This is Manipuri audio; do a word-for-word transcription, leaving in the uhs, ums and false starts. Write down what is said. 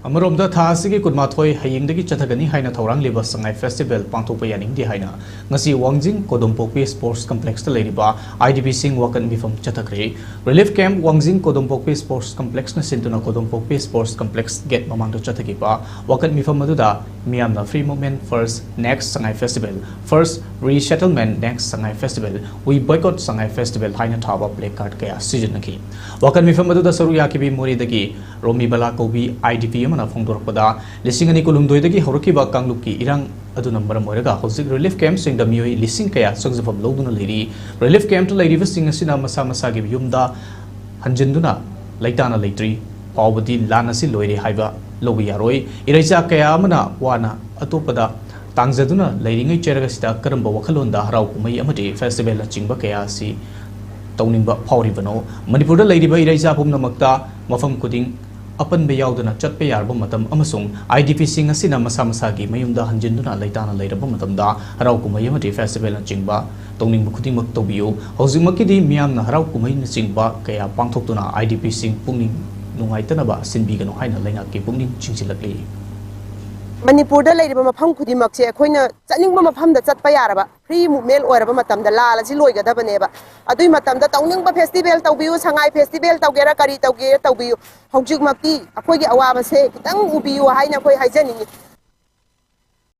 ꯑꯃꯔꯣꯝꯗ, ꯊꯥ ꯑꯁꯤꯒꯤ ꯀꯨꯟꯃꯥꯊꯣꯏ ꯍꯌꯦꯡꯗꯒꯤ ꯆꯠꯊꯒꯅꯤ ꯍꯥꯏꯅ ꯊꯧꯔꯥꯡꯂꯤꯕ ꯁꯉꯥꯏ ꯐꯦꯁꯇꯤꯚꯦꯜ ꯄꯥꯡꯊꯣꯛꯄ ꯌꯥꯅꯤꯡꯗꯦ ꯍꯥꯏꯅ ꯉꯁꯤ ꯋꯥꯡꯖꯤꯡ ꯀꯣꯗꯣꯝꯄꯣꯛꯄꯤ ꯁ꯭ꯄꯣꯔꯠꯁ ꯀꯝꯄ꯭ꯂꯦꯛꯁꯇ ꯂꯩꯔꯤꯕ ꯑꯥꯏ ꯗꯤ ꯄꯤꯁꯤꯡ ꯋꯥꯀꯠ ꯃꯤꯐꯝ ꯆꯠꯊꯈ꯭ꯔꯦ꯫ ꯔꯤꯂꯤꯐ ꯀꯦꯝꯞ ꯋꯥꯡꯖꯤꯡ ꯀꯣꯗꯣꯝꯄꯣꯛꯄꯤ ꯁ꯭ꯄꯣꯔꯠꯁ ꯀꯝꯄ꯭ꯂꯦꯛꯁꯅ ꯁꯤꯟꯗꯨꯅ ꯀꯣꯗꯣꯝꯄꯣꯛꯄꯤ ꯁ꯭ꯄꯣꯔꯠꯁ ꯀꯝꯄ꯭ꯂꯦꯛꯁ ꯒꯦꯠ ꯃꯃꯥꯡꯗ ꯆꯠꯊꯈꯤꯕ ꯋꯥꯀꯠ ꯃꯤꯐꯝ ꯑꯗꯨꯗ ꯃꯤꯌꯥꯝꯅ Free Movement First, Next Sangai Festival, First Resettlement, Next Sangai Festival, We Boycott Sangai Festival ꯍꯥꯏꯅ ꯊꯥꯕ ꯄ꯭ꯂꯦ ꯀꯥꯔꯗ ꯀꯌꯥ ꯁꯤꯖꯤꯟꯅꯈꯤ꯫ ꯋꯥꯀꯠ ꯃꯤꯐꯝ ꯑꯗꯨꯗ ꯁꯔꯨꯛ ꯌꯥꯈꯤꯕꯤ ꯃꯣꯔꯦꯗꯒꯤ ꯔꯣꯃꯤꯕꯂꯥ ꯀꯧꯕꯤ ꯑꯥꯏ ꯗꯤ ꯄꯤ ꯑꯃꯅ ꯐꯣꯡꯗꯣꯔꯛꯄꯗ, ꯂꯤꯁꯤꯡ ꯑꯅꯤ ꯀꯨꯟꯍꯨꯝꯗꯣꯏꯗꯒꯤ ꯍꯧꯔꯛꯈꯤꯕ ꯀꯥꯡꯂꯨꯞꯀꯤ ꯏꯔꯥꯡ ꯑꯗꯨꯅ ꯃꯔꯝ ꯑꯣꯏꯔꯒ ꯍꯧꯖꯤꯛ ꯔꯤꯂꯤꯐ ꯀꯦꯝꯞꯁꯤꯡꯗ ꯃꯤꯑꯣꯏ ꯂꯤꯁꯤꯡ ꯀꯌꯥ ꯆꯪꯖꯐꯝ ꯂꯧꯗꯨꯅ ꯂꯩꯔꯤ꯫ ꯔꯤꯂꯤꯐ ꯀꯦꯝꯞꯇ ꯂꯩꯔꯤꯕꯁꯤꯡ ꯑꯁꯤꯅ ꯃꯁꯥ ꯃꯁꯥꯒꯤ ꯌꯨꯝꯗ ꯍꯟꯖꯤꯟꯗꯨꯅ ꯂꯩꯇꯥꯅ ꯂꯩꯇ꯭ꯔꯤ ꯐꯥꯎꯕꯗꯤ ꯂꯥꯟ ꯑꯁꯤ ꯂꯣꯏꯔꯦ ꯍꯥꯏꯕ ꯂꯧꯕ ꯌꯥꯔꯣꯏ꯫ ꯏꯔꯩꯆꯥ ꯀꯌꯥ ꯑꯃꯅ ꯋꯥꯅ ꯑꯇꯣꯞꯄꯗ ꯇꯥꯡꯖꯗꯨꯅ ꯂꯩꯔꯤꯉꯩ ꯆꯩꯔꯛ ꯑꯁꯤꯗ ꯀꯔꯝꯕ ꯋꯥꯈꯜꯂꯣꯟꯗ ꯍꯔꯥꯎ ꯀꯨꯝꯍꯩ ꯑꯃꯗꯤ ꯐꯦꯁꯇꯤꯚꯦꯜꯅꯆꯤꯡꯕ ꯀꯌꯥ ꯑꯁꯤ ꯇꯧꯅꯤꯡꯕ ꯐꯥꯎꯔꯤꯕꯅꯣ? ꯃꯅꯤꯄꯨꯔꯗ ꯂꯩꯔꯤꯕ ꯏꯔꯩꯆꯥ ꯄꯨꯝꯅꯃꯛꯇ ꯃꯐꯝ ꯈꯨꯗꯤꯡ ꯑꯄꯟꯕ ꯌꯥꯎꯗꯅ ꯆꯠꯄ ꯌꯥꯔꯕ ꯃꯇꯝ ꯑꯃꯁꯨꯡ ꯑꯥꯏ ꯗꯤ ꯄꯤꯁꯤꯡ ꯑꯁꯤꯅ ꯃꯁꯥ ꯃꯁꯥꯒꯤ ꯃꯌꯨꯝꯗ ꯍꯟꯖꯤꯟꯗꯨꯅ ꯂꯩꯇꯥꯅ ꯂꯩꯔꯕ ꯃꯇꯝꯗ ꯍꯔꯥꯎ ꯀꯨꯝꯍꯩ ꯑꯃꯗꯤ ꯐꯦꯁꯇꯤꯚꯦꯜꯅꯆꯤꯡꯕ ꯇꯧꯅꯤꯡꯕ ꯈꯨꯗꯤꯡꯃꯛ ꯇꯧꯕꯤꯌꯨ꯫ ꯍꯧꯖꯤꯛꯃꯛꯀꯤꯗꯤ ꯃꯤꯌꯥꯝꯅ ꯍꯔꯥꯎ ꯀꯨꯝꯍꯩꯅꯆꯤꯡꯕ ꯀꯌꯥ ꯄꯥꯡꯊꯣꯛꯇꯨꯅ ꯑꯥꯏ ꯗꯤ ꯄꯤꯁꯤꯡ ꯄꯨꯛꯅꯤꯡ ꯅꯨꯡꯉꯥꯏꯇꯅꯕ ꯁꯤꯟꯕꯤꯒꯅꯨ ꯍꯥꯏꯅ ꯂꯩꯉꯥꯛꯀꯤ ꯄꯨꯛꯅꯤꯡ ꯆꯤꯡꯁꯤꯜꯂꯛꯂꯤ꯫ ꯃꯅꯤꯄꯨꯔꯗ ꯂꯩꯔꯤꯕ ꯃꯐꯝ ꯈꯨꯗꯤꯡꯃꯛꯁꯦ ꯑꯩꯈꯣꯏꯅ ꯆꯠꯅꯤꯡꯕ ꯃꯐꯝꯗ ꯆꯠꯄ ꯌꯥꯔꯕ, ꯐ꯭ꯔꯤ ꯃꯨꯚꯃꯦꯟ ꯑꯣꯏꯔꯕ ꯃꯇꯝꯗ ꯂꯥꯜ ꯑꯁꯤ ꯂꯣꯏꯒꯗꯕꯅꯦꯕ꯫ ꯑꯗꯨꯏ ꯃꯇꯝꯗ ꯇꯧꯅꯤꯡꯕ ꯐꯦꯁꯇꯤꯚꯦꯜ ꯇꯧꯕꯤꯌꯨ, ꯁꯉꯥꯏ ꯐꯦꯁꯇꯤꯚꯦꯜ ꯇꯧꯒꯦꯔꯥ, ꯀꯔꯤ ꯇꯧꯒꯦꯔꯥ ꯇꯧꯕꯤꯌꯨ꯫ ꯍꯧꯖꯤꯛꯃꯛꯇꯤ ꯑꯩꯈꯣꯏꯒꯤ ꯑꯋꯥꯕꯁꯦ ꯈꯤꯇꯪ ꯎꯕꯤꯌꯨ ꯍꯥꯏꯅ ꯑꯩꯈꯣꯏ ꯍꯥꯏꯖꯅꯤꯡꯉꯤ꯫